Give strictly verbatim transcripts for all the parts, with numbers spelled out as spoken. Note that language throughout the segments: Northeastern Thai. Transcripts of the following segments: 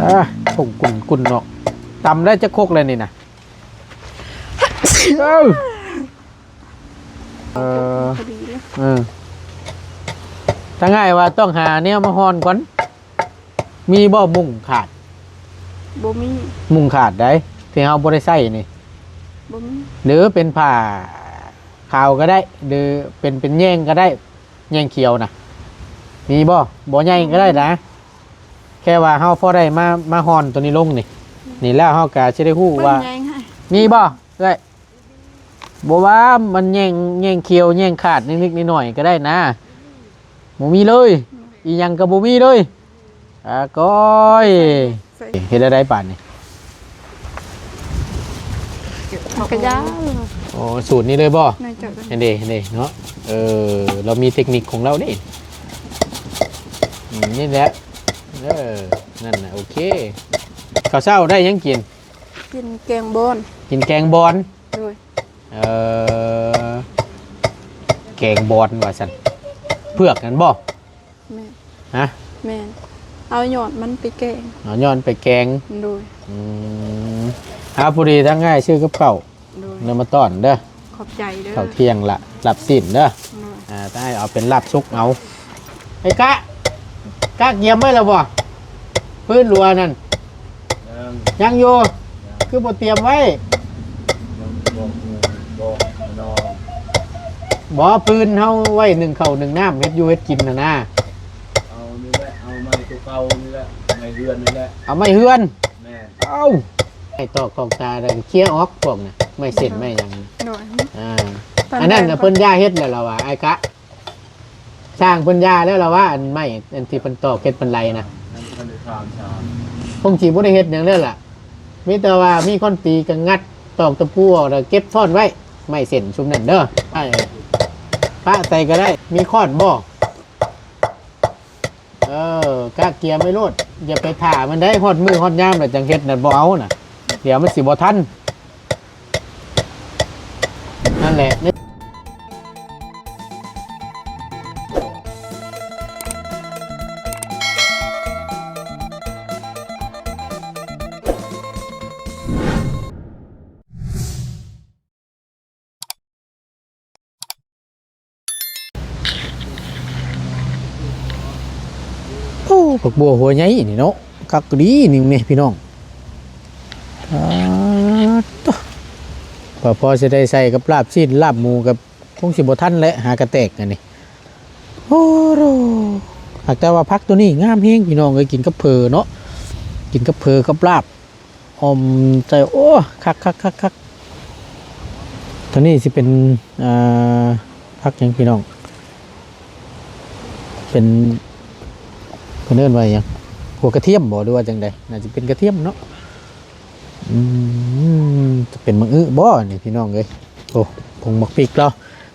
อ่ะ ผงกุ่นกุ่นเนาะ ตำได้จักครกเลยนี่นะ เออ เออ พอดีเลย เออ ถ้าง่ายว่าต้องหาแนวมาห่อนก่อน มีบ่มุ้งขาด บ่มี มุ้งขาดได้ ที่เฮาบ่ได้ใส่นี่ บ่มี หรือเป็นผ้าขาวก็ได้ หรือเป็น เป็นแยงก็ได้ แยงเขียวนะ มีบ่ บ่ใหญ่ก็ได้นะ แค่ว่าเฮาพอได้มา มาห่อนตัวนี้ลงนี่ นี่แล้วเฮาก็สิได้ฮู้ว่า เปิ้นแยงให้ มีบ่เอ้ย บ่ว่ามันแยง แยงเขียว แยงขาดนิดๆหน่อยๆก็ได้นะ บ่มีเลย อีหยังก็บ่มีเลย อ่า ก้อย ใส่ เฮ็ดได้ได๋ปานนี้ กระยา โอ้ สูตรนี้เลยบ่ นายเจ้า เห็นเด้ เห็นเด้เนาะ เออ เรามีเทคนิคของเรานี่ อืม นี่แหละ เออ นั่นน่ะ โอเค ข้าวเช้าได้หยังกิน กินแกงบอน กินแกงบอน โดย เออ แกงบอนว่าซั่น เผือกนั่นบ่ แม่น ฮะ แม่น เอายอดมันไปแกง เอายอดไปแกง โดย อืม อ่า พอดีทั้งง่ายซื้อกับข้าว โดย นำมาต้อนเด้อ ขอบใจเด้อ ข้าวเที่ยงละ ลาบสิ้นเด้อ โดย อ่า ได้เอาเป็นลาบสุกเอา ไอ้กะ กะเกียมไว้แล้วบ่ ปืนหลัวนั่น ยัง ยังอยู่ ยัง คือบ่เตรียมไว้ ยังบอกหมู่บอกน้อง บ่ ปืนเฮาไว้นึ่งข้าวนึ่งน้ำ เฮ็ดอยู่เฮ็ดกินน่ะนะ เอานี่แหละ เอาไม้ตัวเก่านี่แหละ ไม้เฮือนนี่แหละ เอาไม้เฮือน แม่น เอ้า ไม้ตอกตอกตาได้เคลียร์ออกพวกน่ะ ไม้เส้นไม้หยังน่ะ โดย อ่า ตอน อันนั้นน่ะ แรก เพิ่นย่าเฮ็ดแล้วล่ะว่า ไอ้กะ ช่างเพิ่นย่าแล้วล่ะว่า อันไม้ อันที่เพิ่นตอกเฮ็ดเป็นไรนะ ยังบ่ทันได้ถามช่าง คงสิบ่ได้เฮ็ดหยังแล้วล่ะ มีแต่ว่ามีคนตีก็งัดตอกตะปูออกแล้วเก็บซ่อนไว้ ไม้เส้นชุมนั้นเด้อ ไอ้ ปะใส่ก็ได้ มีค้อนบ่ เออ กะเกียมไว้โลด อย่าไปถ่ามันได้ ฮอดมื้อฮอดยามแล้วจังเฮ็ดนั่นบ่เอาน่ะ เดี๋ยวมันสิบ่ทัน นั่นแหละ โอ้ ผักบัวหัวใหญ่นี่เนาะ คักดีนี่แม่พี่น้อง อ่า โตะ ว่าพอสิได้ใส่กับลาบซีนลาบหมูกับ คงสิบ่ทันแหละ หากะแตกอันนี้ โอ้โห หากแต่ว่าผักตัวนี้งามแฮงพี่น้องเอ้ย กินกับเผอเนาะ กินกับเผอกับลาบ ออมใส่ โอ้ คักคักคักคัก ตัวนี้สิเป็น อ่า ผักหยังพี่น้อง เป็น เพิ่นเอิ้นว่าหยัง หัวกระเทียมบ่ หรือว่าจังใด น่าจะเป็นกระเทียมเนาะ อืม จะเป็นหมากอึบ่นี่พี่น้องเอ้ย โอ้ ผงหมากพริกเรา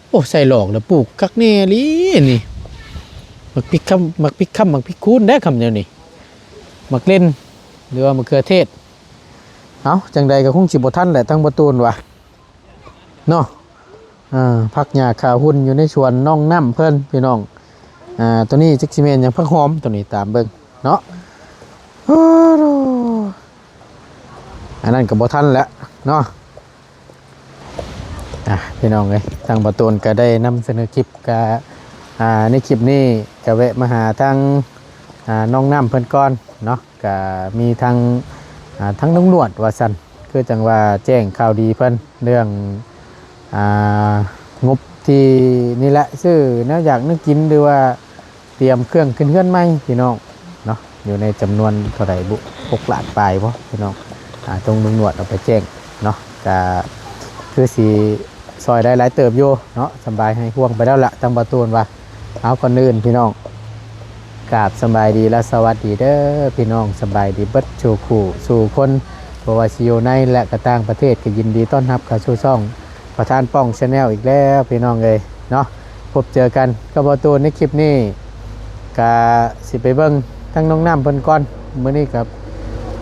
โอ้ ใส่หลอกแล้วปลูกคักแน่อีหลีนี่ หมากพริกคำ หมากพริกคำ หมากพริกคูนได้คำเดียวนี่ หมากเล่น หรือว่ามะเขือเทศ เอ้า จังใดก็คงสิบ่ทันแหละ ทั้งบ่ตูนว่ะ เนาะ อ่า ผักหญ้าขาหุ่นอยู่ในสวนน้องน้ำเพิ่นพี่น้อง อ่า ตัวนี้จักสิแม่นหยัง ผักหอมตัวนี้ ตามเบิ่งเนาะ โอ้โห อันนั้นก็บ่ทันแล้วเนาะ อ่ะ พี่น้องเอ้ย ทางบ่าวตูนก็ได้นำเสนอคลิปกะ อ่า ในคลิปนี้ก็แวะมาหาทาง อ่า น้องน้ำเพิ่นก่อนเนาะ ก็มีทาง อ่า ทางลุงหนวดว่าซั่น คือจังว่าแจ้งข่าวดีเพิ่นเรื่อง อ่า งบที่นี่แหละ ซื้อแนวอยากแนวกิน หรือว่าเตรียมเครื่องขึ้นเฮือนใหม่พี่น้องเนาะ อยู่ในจำนวนเท่าใดบุ หกล้านปลายบ่พี่น้อง อ่า ทางลุงหนวดเอาไปแจ้งเนาะ ก็คือสิซอยได้หลายเติบอยู่เนาะ สำบายหายห่วงไปแล้วละ ทางบ่าวตูนว่า เอา ก่อนอื่นพี่น้อง กราบสำบายดีและสวัสดีเด้อพี่น้อง สำบายดีเบิดสู่คู่สู่คน บ่ว่าสิอยู่ในและก็ต่างประเทศ ก็ยินดีต้อนรับเข้าสู่ช่องประธานป้อง Channel อีกแล้วพี่น้องเอ้ยเนาะ พบเจอกันกับบ่าวตูนในคลิปนี้ ก็สิไปเบิ่งทั้งน้องน้ำเพิ่นก่อน มื้อนี้ก็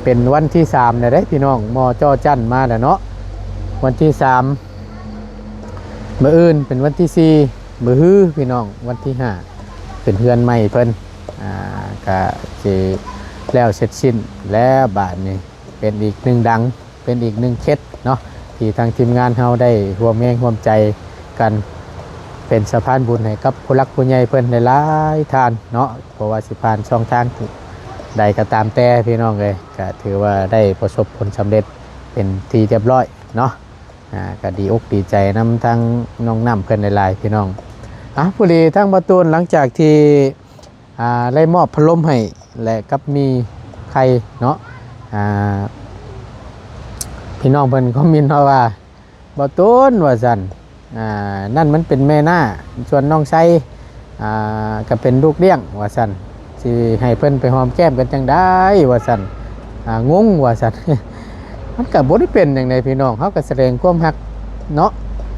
เป็นวันที่สามแล้วเด้พี่น้อง มอจ้อจั้นมาแล้วเนาะ วันที่สาม มื้ออื่นเป็นวันที่สี่ มื้อฮือพี่น้อง วันที่ห้า เป็นเฮือนใหม่เพิ่น อ่า ก็สิ แล้วเสร็จสิ้น แล้วบาดนี้เป็นอีกหนึ่งดัง เป็นอีกหนึ่งเคสเนาะ ที่ทางทีมงานเฮาได้ร่วมแรงร่วมใจกัน เป็นสะพานบุญให้กับผู้หลักผู้ใหญ่เพิ่นหลายๆท่านเนาะ เพราะว่าสิผ่านช่องทางใดก็ตามแต่พี่น้องเอ้ย ก็ถือว่าได้ประสบผลสำเร็จเป็นที่เรียบร้อยเนาะ อ่า ก็ดีอกดีใจนำทางน้องน้ำเพิ่นหลายๆพี่น้อง อ่ะ พอดีทางบ่าวตูนหลังจากที่ อ่า ได้มอบพัดลมให้และกับมีไข่เนาะ อ่า พี่น้องเพิ่นคอมเมนต์มาว่า บ่าวตูน ว่าซั่น อ่า นั่นมันเป็นแม่น้า ส่วนน้องไซ อ่า ก็เป็นลูกเลี้ยง ว่าซั่น สิให้เพิ่นไปหอมแก้มกันจั่งใด ว่าซั่น อ่า งง ว่าซั่น มันก็บ่ได้เป็นหยังใดพี่น้อง เฮาก็แสดงความฮักเนาะ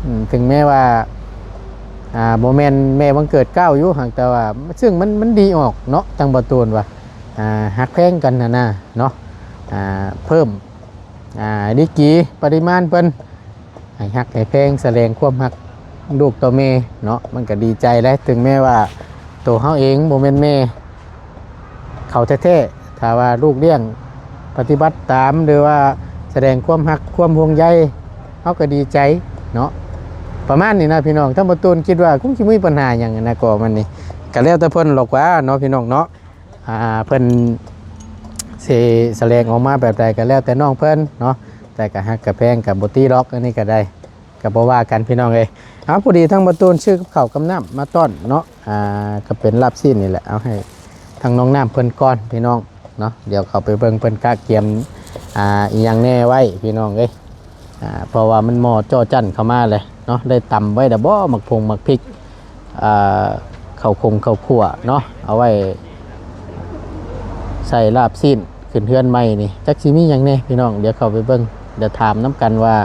อืม ถึงแม้ว่า อ่า บ่แม่นแม่บังเกิดเกล้าอยู่ หากแต่ว่า ซึ่งมัน มันดีออกเนาะ ทางบ่าวตูนว่า อ่า ฮักแพงกันหั้นนะเนาะ อ่า เพิ่ม อ่า ดีกรีปริมาณเพิ่น ให้ฮักให้แพง แสดงความฮักลูกต่อแม่เนาะ มันก็ดีใจแหละ ถึงแม้ว่าตัวเฮาเองบ่แม่นแม่เขาแท้ๆ ถ้าว่าลูกเลี้ยงปฏิบัติตาม หรือว่าแสดงความฮักความห่วงใย เฮาก็ดีใจเนาะ ประมาณนี้นะพี่น้อง ทางบ่าวตูนคิดว่าคงสิมีปัญหาหยังนะ ก็มันนี่ ก็แล้วแต่เพิ่นหรอกว่าเนาะพี่น้องเนาะ อ่า เพิ่นสิแสดงออกมาแบบใดก็แล้วแต่น้องเพิ่นเนาะ แต่ก็ฮักก็แพงก็บ่ติดอก อันนี้ก็ได้ ก็บ่ว่ากันพี่น้องเอ้ย เอา พอดีทางบ่าวตูนซื้อกับข้าวกับน้ำมาต้อนเนาะ อ่า ก็เป็นลาบซีนนี่แหละ เอาให้ทางน้องน้ำเพิ่นก่อนพี่น้องเนาะ เดี๋ยวเข้าไปเบิ่งเพิ่นกะเกียม อ่า อีหยังแน่ไว้พี่น้องเอ้ย อ่า เพราะว่ามันหม้อจ้อจั่นเข้ามาเลยเนาะ ได้ตำไว้แล้วบ่ หมากพงหมากพริก อ่า ข้าวคงข้าวคั่วเนาะ เอาไว้ใส่ลาบซีนขึ้นเฮือนใหม่นี่ จักสิมีหยังแน่พี่น้อง เดี๋ยวเข้าไปเบิ่ง เดี๋ยวถามนำกันว่า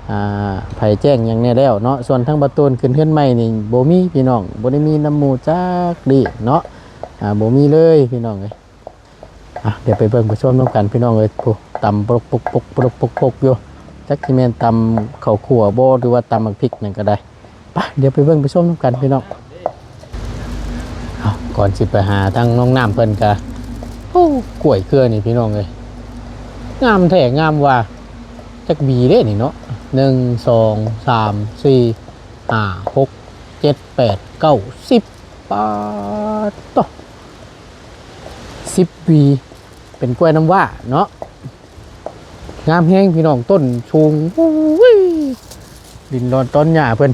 อ่า ไผแจ้งหยังแน่แล้วเนาะ ส่วนทางบ่าวตูนขึ้นเฮือนใหม่นี่บ่มีพี่น้อง บ่ได้มีนำหมู่จักดีเนาะ อ่า บ่มีเลยพี่น้องเอ้ย อ่ะ เดี๋ยวไปเบิ่งไปชมนำกันพี่น้องเอ้ย ผู้ตำปกปกปกปกปกปกอยู่ จักสิแม่นตำข้าวคั่วบ่ หรือว่าตำหมากพริกนั่นก็ได้ ไป เดี๋ยวไปเบิ่งไปชมนำกันพี่น้อง เอา ก่อนสิไปหาทางน้องน้ำเพิ่นกะ โอ้ กล้วยเครือนี่พี่น้องเอ้ย งามแท้งามว่า จักหวีเด้นี่เนาะ หนึ่ง สอง สาม สี่ ห้า หก เจ็ด แปด เก้า สิบ ปาดโต สิบหวี เป็นกล้วยน้ำว้าเนาะ งามแฮงพี่น้อง ต้นสูง โอ้ย ดินดอนตอนหญ้าเพิ่น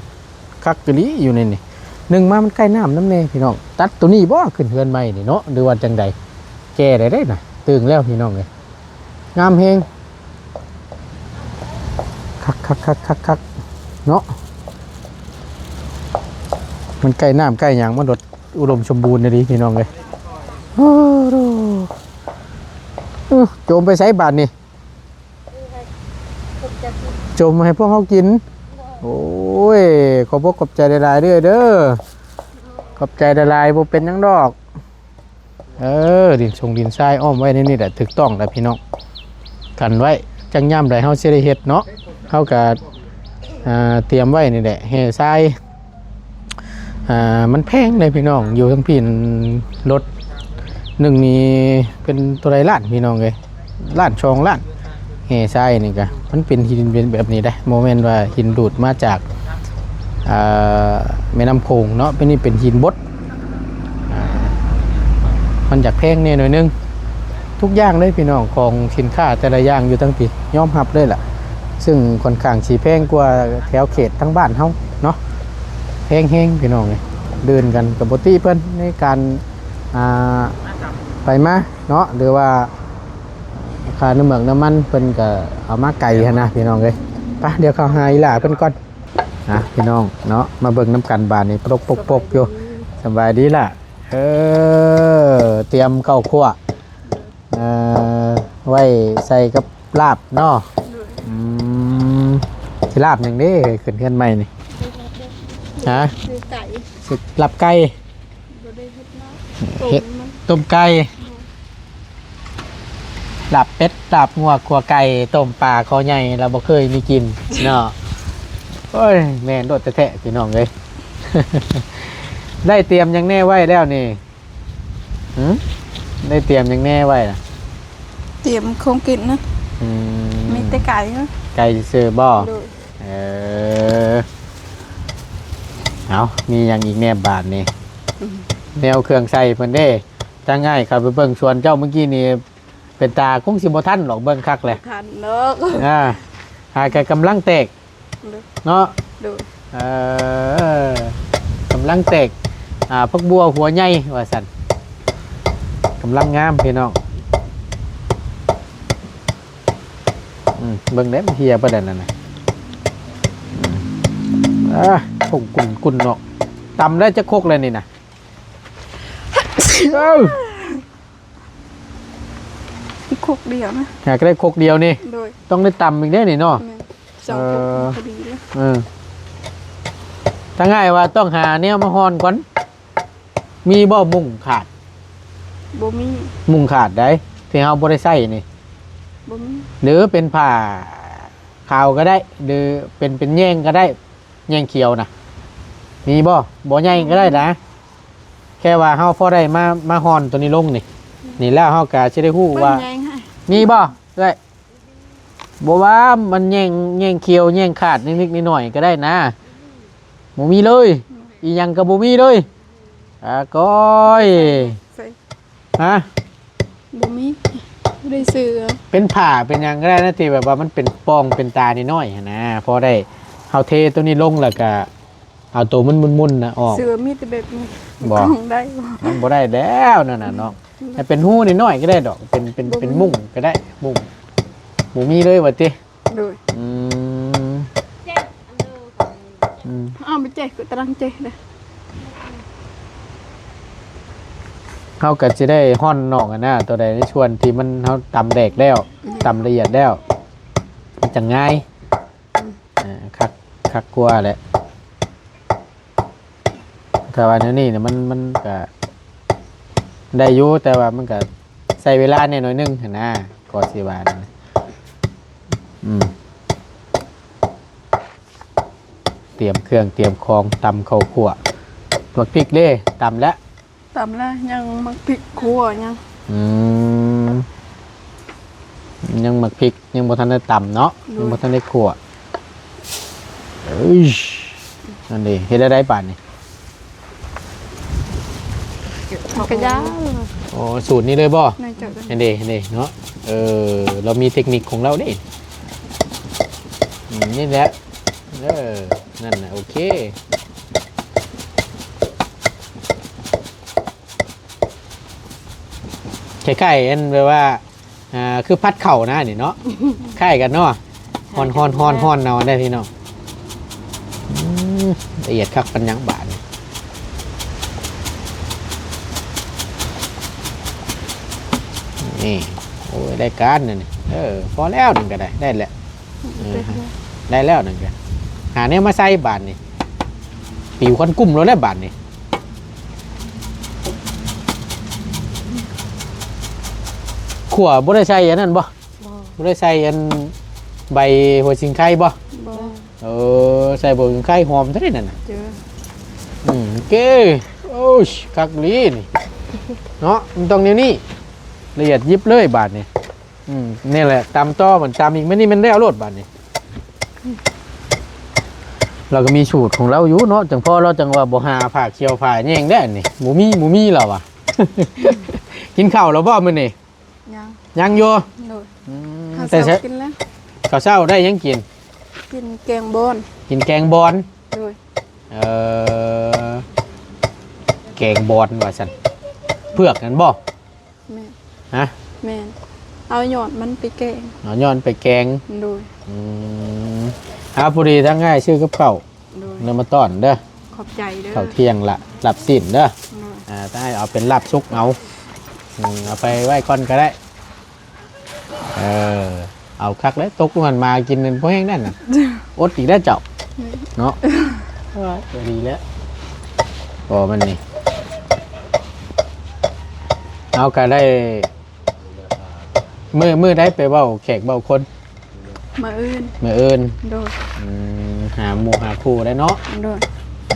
คักอีหลีอยู่ในนี่ หนึ่งมามันใกล้น้ำนำแน่พี่น้อง ตัดตัวนี้บ่ ขึ้นเฮือนใหม่นี่เนาะ หรือว่าจั่งใด แก่ได้เด้น่ะ ตึงแล้วพี่น้องเอ้ย งามแฮง คักคักคักคักคักเนาะ มันใกล้น้ำใกล้หยัง มันโดดอุดมสมบูรณ์เลยดิพี่น้องเอ้ย โอ้โห อื้อ โจมไปไสบาดนี่ โจมให้พวกเขากิน โอ้ย ขอบอกขอบใจหลายๆเด้อเด้อ ขอบใจหลายๆ บ่เป็นหยังดอก เออ ดินชงดินทรายอ้อมไว้ในนี่แหละ ถูกต้องแล้วพี่น้อง กันไว้ จั่งยามใดเฮาสิได้เฮ็ดเนาะ เฮาก็ อ่า เตรียมไว้นี่แหละ แห่ทราย อ่า มันแพงเลยพี่น้อง อยู่ทั้งพี่ รถหนึ่งนี่เป็นเท่าใดล้านพี่น้องเอ้ย ล้านสองล้าน แห่ทรายนี่ก็ มันเป็นหินเป็นแบบนี้ได้ บ่แม่นว่าหินดูดมาจาก อ่า แม่น้ำโขงเนาะ เป็น นี่เป็นหินบด อ่า มันอยากแพงแน่หน่อยนึง ทุกอย่างเลยพี่น้อง ของสินค้าแต่ละอย่างอยู่ทั้งพี่ ยอมรับเลยล่ะ ซึ่งค่อนข้างสิแพงกว่าแถวเขตทางบ้านเฮาเนาะ แพงแฮงพี่น้องเอ้ย เดินกันกับปกติเพิ่นในการ อ่า ไปมาเนาะ หรือว่าค่าน้ำเมืองน้ำมันเพิ่นก็เอามาไกลหั้นนะพี่น้องเอ้ย ไป เดี๋ยวเข้าหาอีหล่าเพิ่นก่อน นะพี่น้องเนาะ มาเบิ่งนำกันบาดนี้ ปกปกปกอยู่ สบายดีล่ะ เออ เตรียมข้าวคั่ว เอ่อ ไว้ใส่กับลาบเนาะ อืม สิลาบหยังเด้ ขึ้นเฮือนใหม่นี่ ฮะ คือไก่ สิลาบไก่ บ่ได้เฮ็ดเนาะ เฮ็ด ต้มมัน ต้มไก่ ลาบเป็ด ลาบงัว ขั่วไก่ ต้มปลาคอใหญ่ เราบ่เคยมีกินเนาะ โอ้ย แม่นโลดแท้ๆ พี่น้องเอ้ย ได้เตรียมหยังแน่ไว้แล้วนี่ หืม ได้เตรียมหยังแน่ไว้ล่ะ เตรียมของกินนะ อืม มีแต่ไก่นะ ไก่ซื่อบ่ โดย เออ เอา มีหยังอีกแหน่บาดนี่ อืม แนวเครื่องใช้เพิ่นเด้ ทางอ้ายเข้าไปเบิ่งสวนเจ้าเมื่อกี้นี่ เป็นตาคงสิบ่ทันหรอก เบิ่งคักแหละ ทันเนาะ อ่า หากะกำลังแตก โดย เนาะ โดย เออ กำลังแตก อ่า ผักบัวหัวใหญ่ว่าซั่น กำลังงามพี่น้อง อืม เบิ่งเด้ มันเหี่ยปานใดนั่นน่ะ อืม อ่า ผงกุ่นๆ เนาะ ตำแล้วจะครกเลยนี่นะ เอ้า ครกเดียวนะ หากได้ครกเดียวนี่ โดย ต้องได้ตำอีกเด้นี่เนาะ แม่น สองครก เออ พอดีเลย เออ ทางอ้ายว่าต้องหาแนวมาห่อนก่อน มีบ่มุ้งขาด บ่มี มุ้งขาดใด ที่เฮาบ่ได้ใช้นี่ บ่มี หรือเป็นผ้าขาวก็ได้ หรือเป็น เป็นแยงก็ได้ แยงเขียวนะ มีบ่ บ่ใหญ่ก็ได้นะ แค่ว่าเฮาพอได้มา มาห่อนตัวนี้ลงนี่ นี่แล้วเฮาก็สิได้ฮู้ว่า เปิ้นแยงให้ มีบ่เอื้อย บ่ว่ามันแยง แยงเขียว แยงขาดนิดๆ หน่อยๆ ก็ได้นะ บ่มีเลย อีหยังก็บ่มีเลย อ่า ก้อย ใส่ ฮะ บ่มี บ่ได้ซื้อ เป็นผ้าเป็นหยังก็ได้นะ ที่แบบว่ามันเป็นป่องเป็นตาน้อยๆ หั้นนะ พอได้ เฮาเทตัวนี้ลงแล้วก็ เอาตัวมันมุ่นๆ นะออก เสื้อมีแต่แบบนี้ บ่ กองได้บ่ มันบ่ได้แล้วนั่นน่ะเนาะ อืม ให้เป็นฮูน้อยๆ ก็ได้ดอก เป็น เป็น บ่มี เป็นมุ้งก็ได้ มุ้ง บ่มีเลยว่าติ โดย อืม อืม เอาไปแจก ก็ตรังแจกเลย เฮาก็สิได้ห่อนนอกอะนะ ตัวใดในส่วนที่มัน เฮาตำแดกแล้ว อืม ตำละเอียดแล้ว มันจะง่าย อืม อ่า คัก คักกว่าแหละ ถ้าว่าแนวนี้เนี่ยมัน มันก็ได้อยู่ แต่ว่ามันก็ใช้เวลาแหน่หน่อยนึงหั้นนะ ก็สิว่านะ อืม เตรียมเครื่องเตรียมของตำข้าวคั่ว หมากพริกเด้ ตำแล้ว ตำแล้ว ยังหมากพริกคั่วยัง อืม ยังหมากพริกยังบ่ทันได้ตำเนาะ โดย ยังบ่ทันได้คั่ว เอ้ย นั่นเด้ เฮ็ดได้ได๋บาดนี่ มันก็ยาว อ๋อ สูตรนี้เลยบ่ น่าจะ นั่นเด้ นั่นเด้เนาะ เออ เรามีเทคนิคของเราเด้ อืม นี่แหละ เออ นั่นน่ะ โอเค คล้ายๆ อันแบบว่า อ่า คือผัดข้าวนะนี่เนาะ คล้ายกันเนาะ ฮ้อนๆๆๆ เอาได้พี่น้อง อืม ละเอียดคักปานหยังบาดนี่ นี่ โอ้ย ได้การนั่นนี่ เออ พอแล้วนั่นก็ได้ ได้แหละ เออ ได้แล้วนั่นก็ หาแนวมาใส่บาดนี่ ปิวควันกุ้มแล้วแหละบาดนี่ ขั่วบ่ได้ใส่อันนั้นบ่ บ่ บ่ได้ใส่อันใบหัวสิงไคบ่ บ่ เออ ใส่หัวสิงไคหอมเท่านั้นน่ะ เจอ อืม โอเค โอ้ย คักอีหลีนี่ เนาะ มันต้องแนวนี้ ละเอียดยิบเลยบาดนี่ อืม นี่แหละ ตำต่อ มันตำอีก มื้อนี้มันได้เอาโลดบาดนี่ เราก็มีสูตรของเราอยู่เนาะ จังพ่อเราจังว่าบ่หาผ้าเขียวผ้าแยงได้อันนี่ บ่มี บ่มีแล้วอะ กินข้าวแล้วบ่มื้อนี้ ยัง ยังอยู่ โดย อืม ข้าว แต่ เช้า เช้า กินแล้ว ข้าวเช้าได้หยังกิน กินแกงบอน กินแกงบอน โดย เอ่อ แกงบอนว่าซั่น เผือกนั่นบ่ แม่น ฮะ แม่น เอายอดมันไปแกง เอายอดไปแกง โดย อืม เอาพอดีทางอ้ายซื้อกับข้าว โดย นำมาต้อนเด้อ ขอบใจเด้อ ข้าวเที่ยงละ ลาบซีนเด้อ โดย อ่า ถ้าให้เอาเป็นลาบสุกเอา อืม เอาไปไว้ก่อนก็ได้ เออ เอาคักแล้ว ตกลงกันมากินนั่นบ่แห้งนั่นน่ะ อดอีกแล้วเจ้า อืม เนาะ เออ ก็ดีแล้ว บ่มันนี่ เอาก็ได้ มื้อ มื้อใดไปเว้าแขกเว้าคน มื้ออื่น มื้ออื่น โดย อืม หาหมู่หาคู่ได้เนาะ โดย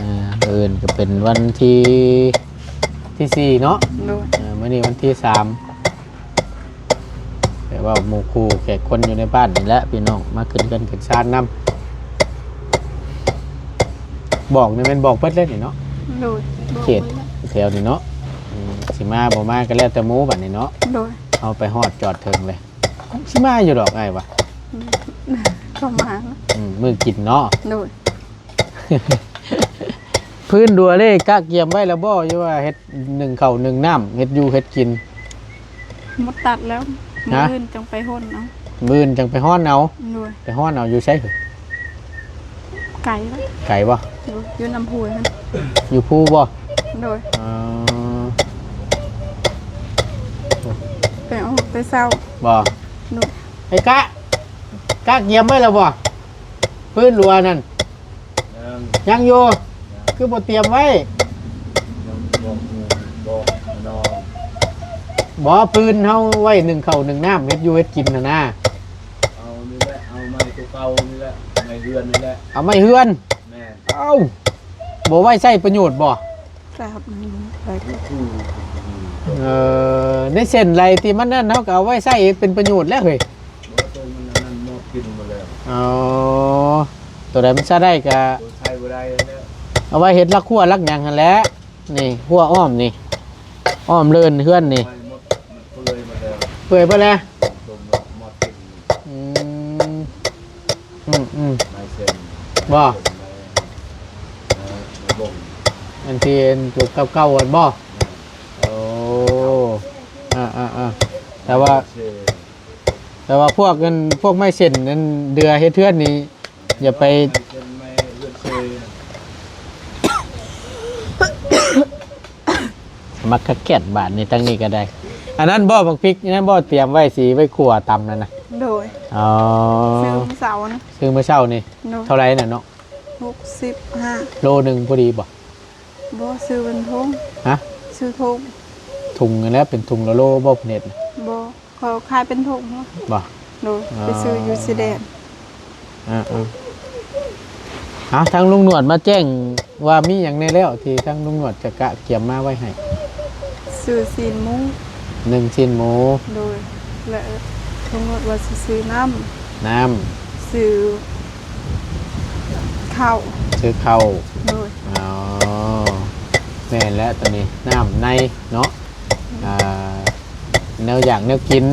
อ่า มื้ออื่นก็เป็นวันที่ ที่สี่เนาะ โดย อ่า มื้อนี้วันที่สาม แต่ว่าหมู่คู่แขกคนอยู่ในบ้านนี่แหละพี่น้อง มาขึ้นเรือนขึ้นซานนำ บอกนี่แม่นบอกเบิดเลยนี่เนาะ โดย บอก เขต เบิดแล้ว แถวนี่เนาะ อืม สิมาบ่มาก็แล้วแต่หมู่บัดนี้เนาะ โดย เอาไปฮอดจอดเถิงเลย สิมาอยู่ดอกอ้ายว่า อืม ก็มา อืม มื้อกินเนาะ โดย พื้นดัวเลยกะเกียมไว้แล้วบ่ หรือว่าเฮ็ดนึ่งข้าวนึ่งน้ำ เฮ็ดอยู่เฮ็ดกิน หมดตัดแล้ว ฮะ มื้ออื่นจังไปฮ้อนเอา มื้ออื่นจังไปฮ้อนเอา โดย ไปฮ้อนเอาอยู่ไส ไกลแล้ว ไกลบ่ โดย อยู่นำห้วยหั่น อยู่ภูบ่ โดย อ๋อ ไปออกแต่เช้า บ่ โดย ไอ้กะ กะเกียมไว้แล้วบ่ พื้นดัวนั่น ยัง ยังอยู่ ยัง คือบ่เตรียมไว้ ยังบอกหมู่บอกน้อง บ่ พื้นเฮาไว้นึ่งข้าวนึ่งน้ำ เฮ็ดอยู่เฮ็ดกินหั่นนะ เอานี่แหละ เอาไม้ตัวเก่านี่แหละ ไม้เฮือนนี่แหละ เอาไม้เฮือน แม่น เอ้า บ่ไว้ใช้ประโยชน์บ่ ครับ อืม เอ่อ ในเส้นใดที่มันนั่น เฮาก็เอาไว้ใช้เป็นประโยชน์แล้วเฮ้ย บ่ ตัวมันอันนั้นมอดกินหมดแล้ว อ๋อ ตัวใดมันใช้ได้ก็ ตัวใช้บ่ได้แล้ว เอาไว้เฮ็ดลักขั่วลักหยังหั่นแหละ นี่ ขั่วอ้อมนี่ อ้อมเรือนเฮือนนี่ ไม้มดมันเปื่อยหมดแล้ว เปื่อยไปแล้ว ตัวมอดกิน อืม อืม อืม ไม้เส้น บ่ ไม้เส้นไม้ เอ่อ ไม้บ่ง อันที่ตัวเก่าๆ อันบ่ แม่น โอ้ อ่า อ่า อ่า แต่ว่า เส้น แต่ว่าพวกเงิน พวกไม้เส้นนั้นเดือเฮ็ดเฮือนนี่ อย่าไป ไม้เส้นไม้เฮือนเซย มักกะแก่นบาดนี่ ทั้งนี้ก็ได้ อันนั้นบ่ บักพริก อันนั้นบ่ เตรียมไว้สิไว้ขั่วตำนั่นนะ โดย อ๋อ ซื้อมื้อเช้านะ ซื้อมื้อเช้านี่ โดย เท่าไหร่น่ะเนาะ หกสิบห้า โลหนึ่งพอดีบ่ บ่ ซื้อเป็นถุง ฮะ ซื้อถุง ถุงนั่นแหละ เป็นถุงละโลบ่ เพิ่นเฮ็ดน่ะ บ่ เขาขายเป็นถุงเนาะ บ่ โดย อ๋อ ไปซื้ออยู่สีแดง อ่า อ่า เอา ทางลุงหนวดมาแจ้งว่ามีหยังแน่แล้ว ที่ทางลุงหนวดจะกะเกียมมาไว้ให้ ซื้อซี้นหมู นึ่งซี้นหมู โดย และลุงหนวดว่าสิซื้อน้ำ น้ำ ซื้อข้าว ซื้อข้าว โดย อ๋อ แม่นแล้วตัวนี้ น้ำในเนาะ อ่า แนวอยากแนวกิน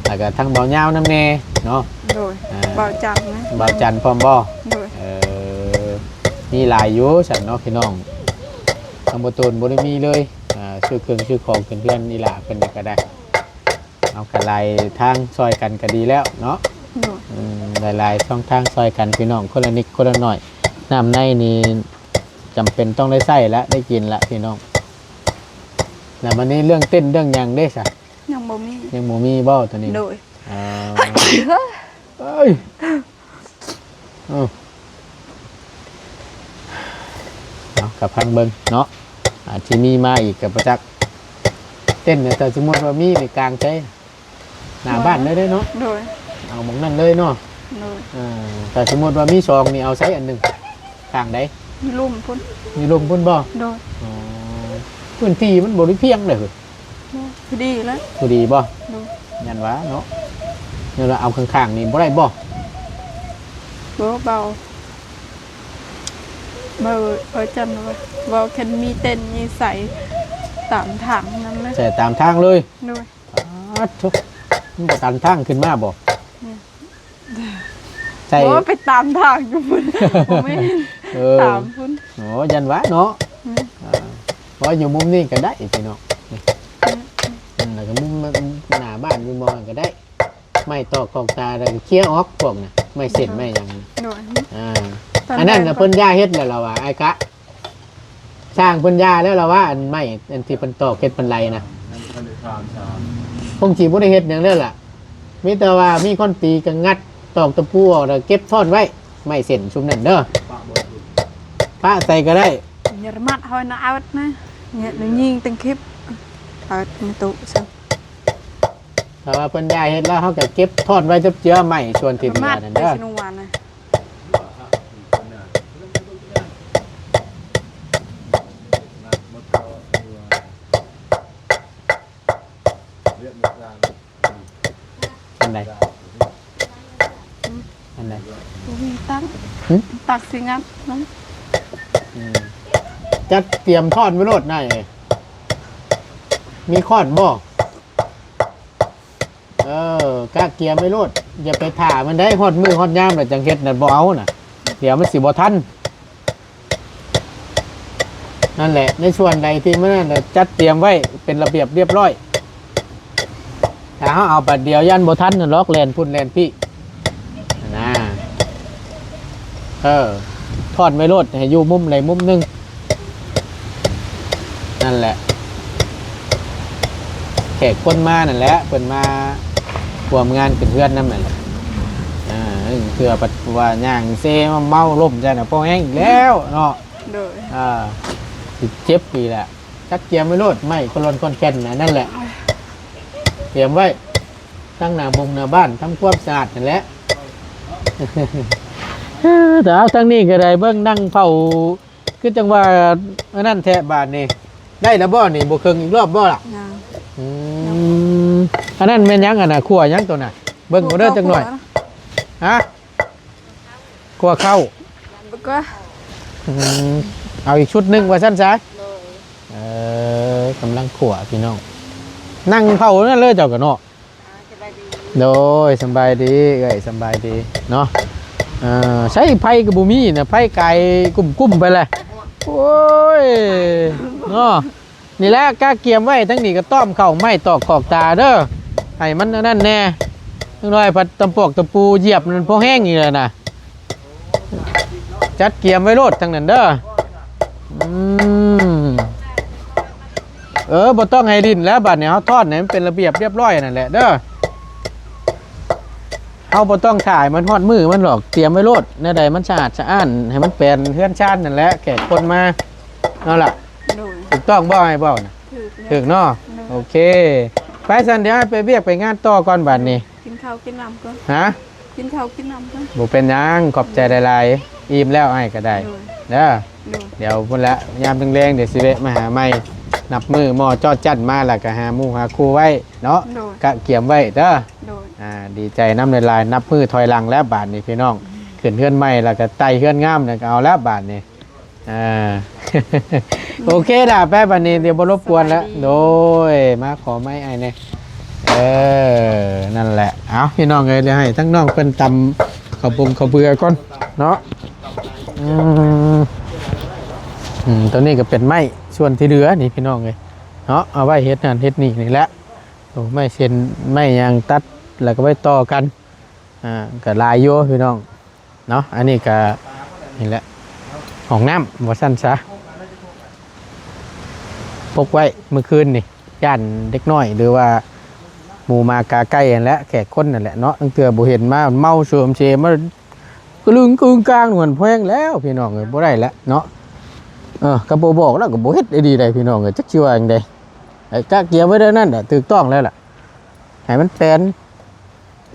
แล้วก็ทั้งเบาเหย้านำแน่เนาะ โดย อ่า เบาจันทร์นะ เบาจันทร์พร้อมบ่ โดย เออ มีหลายอยู่ซั่นเนาะพี่น้อง ทางบ่ตูนบ่ได้มีเลย อ่า ซื้อเครื่องซื้อของขึ้นเฮือนอีหล่าเพิ่นก็ได้ เอาก็หลายทางซอยกันก็ดีแล้วเนาะ โดย อืม หลายๆ ช่องทางซอยกันพี่น้อง คนละนิดคนละหน่อย น้ำในนี่จำเป็นต้องได้ใช้ละ ได้กินละพี่น้อง แล้วบัดนี้เรื่องเต้นเรื่องหยังเด้ซะ ยังบ่มี ยังบ่มีบ่ตัวนี้ โดย อ่า เอ้ย เอ้า เอา ก็พังเบิ่งเนาะ อาจสิมีมาอีกก็บ่จัก เต้นเนี่ย แต่สมมุติว่ามีนี่กางใสหน้าบ้านเลยเด้เนาะ โดย เอาหม่องนั่นเลยเนาะ โดย เออ แต่สมมุติว่ามีสองนี่เอาใสอันหนึ่ง ข้างใด อยู่ลุ่มพุ้น อยู่ลุ่มพุ้นบ่ โดย อ๋อ พื้นที่มันบ่ได้เพียงเลย พอดีแล้ว พอดีบ่ โดย ยันว่าเนาะ ยันว่าเอาข้างๆ นี่บ่ได้บ่ บ่ เบา เบา เออ จันว่า เบา คันมีเต้นนี่ใสตามทางนั่นเลย ใสตามทางเลย โดย ปาดโธ่ มันบ่ตันทางขึ้นมาบ่ อืม ใส โอ้ ไปตามทางอยู่พุ้น บ่แม่น เออ ตามพุ้น โอ้ ยันว่าเนาะ อืม อ่า เพราะอยู่มุมนี้ก็ได้พี่น้อง นี่ อืม อืม แล้วก็มุมหน้าบ้านอยู่มองก็ได้ ไม้ตอกกอกตาแล้วก็เคลียร์ออกพวกน่ะ ไม้เส้นไม้หยังน่ะ โดย อ่า ตอน อันนั้นน่ะ แรกก็ เพิ่นย่าเฮ็ดแล้วล่ะว่า อ้ายกะ ช่างเพิ่นย่าแล้วล่ะว่า อันไม้ อันที่เพิ่นตอกเฮ็ดบันไดน่ะ ยังบ่ทันได้ถามสาม คงสิบ่ได้เฮ็ดหยังแล้วล่ะ มีแต่ว่ามีคนตีก็งัดตอกตะปูออกแล้วเก็บท่อนไว้ ไม้เส้นชุมนั้นเด้อ ปะบ่ถูก ปะใส่ก็ได้ อย่ามัดห้อยนะเอานะ เนี่ย หนูยิงตั้งคลิป เอาในตู้ซะ ถ้าว่าเพิ่นย่าเฮ็ดแล้ว เฮาก็เก็บท่อนไว้จับเจือไม้ส่วนที่เหลือนั่นเด้อ ไปสนุกวันนะ เรียกหมดงาน ไหน อันไหน บ่มีตังค์ หึ ตักสิงัดมัน อืม จัดเตรียมทอนไว้โลดนายเอ้ย มีค้อนบ่ เออกะเกียมไว้โลด อย่าไปถ่ามันได้ ฮอดมื้อฮอดยามแล้วจังเฮ็ดนั่นบ่เอาน่ะ เดี๋ยวมันสิบ่ทัน นั่นแหละ ในส่วนใดที่มันนั่นน่ะจัดเตรียมไว้เป็นระเบียบเรียบร้อย ถ้าเฮาเอาบัดเดียวย่านบ่ทันน่ะ ลอกแล่นพุ้นแล่นพี้ นะ เออ ทอนไว้โลด ให้อยู่มุมใดมุมหนึ่ง นั่นแหละ แขกคนมานั่นแหละ เพิ่นมาร่วมงานขึ้นเฮือนนำนั่นแหละ อ่า เทื่อปัดว่าย่างเซมาเมาล้มจั่งน่ะ พอแฮงอีกแล้วเนาะ โดย อ่า สิเจ็บอีกแหละ จัดเตรียมไว้โลด ไม้คนลนคนแก่นน่ะ นั่นแหละ เตรียมไว้ ทั้งหน้าบงหน้าบ้าน ทำความสะอาดนั่นแหละ เออ แต่เอาทางนี้ก็ได้ เบิ่งนั่งเผา คือจังว่าอันนั้นแท้บาดนี้ ได้แล้วบ่นี่ บ่เคิ่งอีกรอบบ่ล่ะ ยัง อืม อันนั้นแม่นหยัง อันน่ะ ขั่วหยังตัวน่ะ เบิ่งเอาเด้อจักหน่อย ขั่ว ฮะ ขั่วข้าว แล้วก็ อืม เอาอีกชุดหนึ่งว่าซั่นซะ โดย เออ กำลังขั่วพี่น้อง นั่งเผานั่นเลยเจ้าก็เนาะ อ่า สบายดี โดย สำบายดี เอ้ย สำบายดีเนาะ เออ ใช้ไผก็บ่มีนะ ไผไก่กุ้มๆไปแหละ โอ้ย เนาะ นี่แหละกะเกียมไว้ ทั้งนี้ก็ต้อมเข้าไม้ตอกขอกตาเด้อ ให้มันอันนั้นแน่ จักหน่อยพัดตำปอกตะปูเหยียบนั่นพอแฮงอีกแล้วนะ จัดเกียมไว้โลดทั้งนั้นเด้อ อืม เออ บ่ต้องให้ดิ้นแล้ว บัดนี้เฮาทอนให้มันเป็นระเบียบเรียบร้อยนั่นแหละเด้อ เฮาบ่ต้องถ่าให้มันฮอดมื้อมันหรอก เตรียมไว้โลด แนวใดมันสะอาดสะอ้าน ให้มันแปลนเฮือนชานนั่นแหละ แขกคนมา เอาล่ะ โดย ถูกต้องบ่ อ้ายเว้าน่ะ ถูก ถูกเนาะ โดย โอเค ไปซั่น เดี๋ยวอ้ายไปเวียกไปงานต่อก่อนบัดนี้ กินข้าวกินน้ำก่อน ฮะ กินข้าวกินน้ำก่อน บ่เป็นหยัง ขอบใจหลายๆ อิ่มแล้วอ้ายก็ได้ โดย เด้อ โดย เดี๋ยวพุ้นละ ยามแลงๆ เดี๋ยวสิแวะมาหาใหม่ นับมื้อหม้อจอจั้นมา แล้วก็หาหมู่หาคู่ไว้เนาะ โดย กะเกียมไว้เด้อ โดย อ่า ดีใจนำหลายๆ นับมื้อถอยหลังแล้วบาดนี้พี่น้อง ขึ้นเฮือนใหม่แล้วก็ไต่เฮือนงามแล้วก็เอาแล้วบาดนี้ อ่า โอเคล่ะ ไปบัดนี้ เดี๋ยวบ่รบกวนแล้ว สบายดี โดย มาขอไม้อ้ายแหน่ เออ นั่นแหละ เอาพี่น้องเอ้ย เดี๋ยวให้ทั้งน้องเพิ่นตำข้าวปุงข้าวเบือก่อนเนาะ อืม อืม ตัวนี้ก็เป็นไม้ส่วนที่เหลือนี่พี่น้องเอ้ย เนาะ เอาไว้เฮ็ดนั่นเฮ็ดนี่นี่แหละ โอ้ ไม้เส้น ไม้หยังตัด แล้วก็ไว้ต่อกัน อ่า ก็หลายอยู่พี่น้อง เนาะ อันนี้ก็ นี่แหละ ห้องน้ำว่าซั่นซะ ปกไว้เมื่อคืนนี่ ย่านเด็กน้อย หรือว่าหมู่หมากาไก่นั่นแหละ แขกคนนั่นแหละเนาะ ตั้งเทื่อบ่เห็นมา เมาโสมเสมา กะลึงกึงกลาง เหมือนแพงแล้วพี่น้องเอ้ย บ่ได้แล้วเนาะ เออ ก็บ่บอกแล้วก็บ่เฮ็ดได้ดีใดพี่น้องเอ้ย จักสิว่าจั่งใด ไอ้กะเกียมไว้เด้อนั่นน่ะ ถูกต้องแล้วล่ะ ให้มันแปลน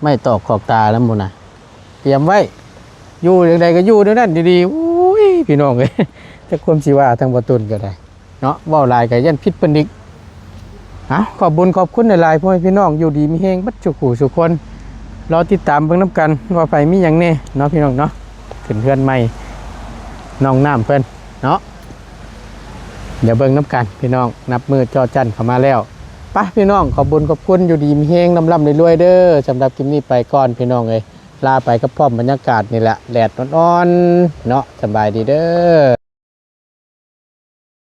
ไม้ตอกขอกตาแล้วหมู่น่ะ เตรียมไว้ อยู่จั่งใดก็อยู่เดี๋ยวนั้นดีๆ อุ้ย พี่น้องเอ้ย จักความสิว่าทางบ่ตุนก็ได้ เนาะ เว้าหลายก็ย่านผิดเพิ่นอีก เอ้า ขอบบุญขอบคุณหลายๆ พ่อแม่พี่น้อง อยู่ดีมีแฮงเบิดสู่ผู้สู่คน รอติดตามเบิ่งนำกันว่าไผมีหยังแน่เนาะพี่น้องเนาะ ขึ้นเฮือนใหม่ น้องน้ำเพิ่นเนาะ เดี๋ยวเบิ่งนำกันพี่น้อง นับมื้อจอจั้นเข้ามาแล้ว ไปพี่น้อง ขอบบุญขอบคุณ อยู่ดีมีแฮง ร่ำๆรวยๆเด้อ สำหรับคลิปนี้ไปก่อนพี่น้องเอ้ย ลาไปกับพร้อมบรรยากาศนี่แหละ แดดอ่อนๆเนาะ สำบายดีเด้อ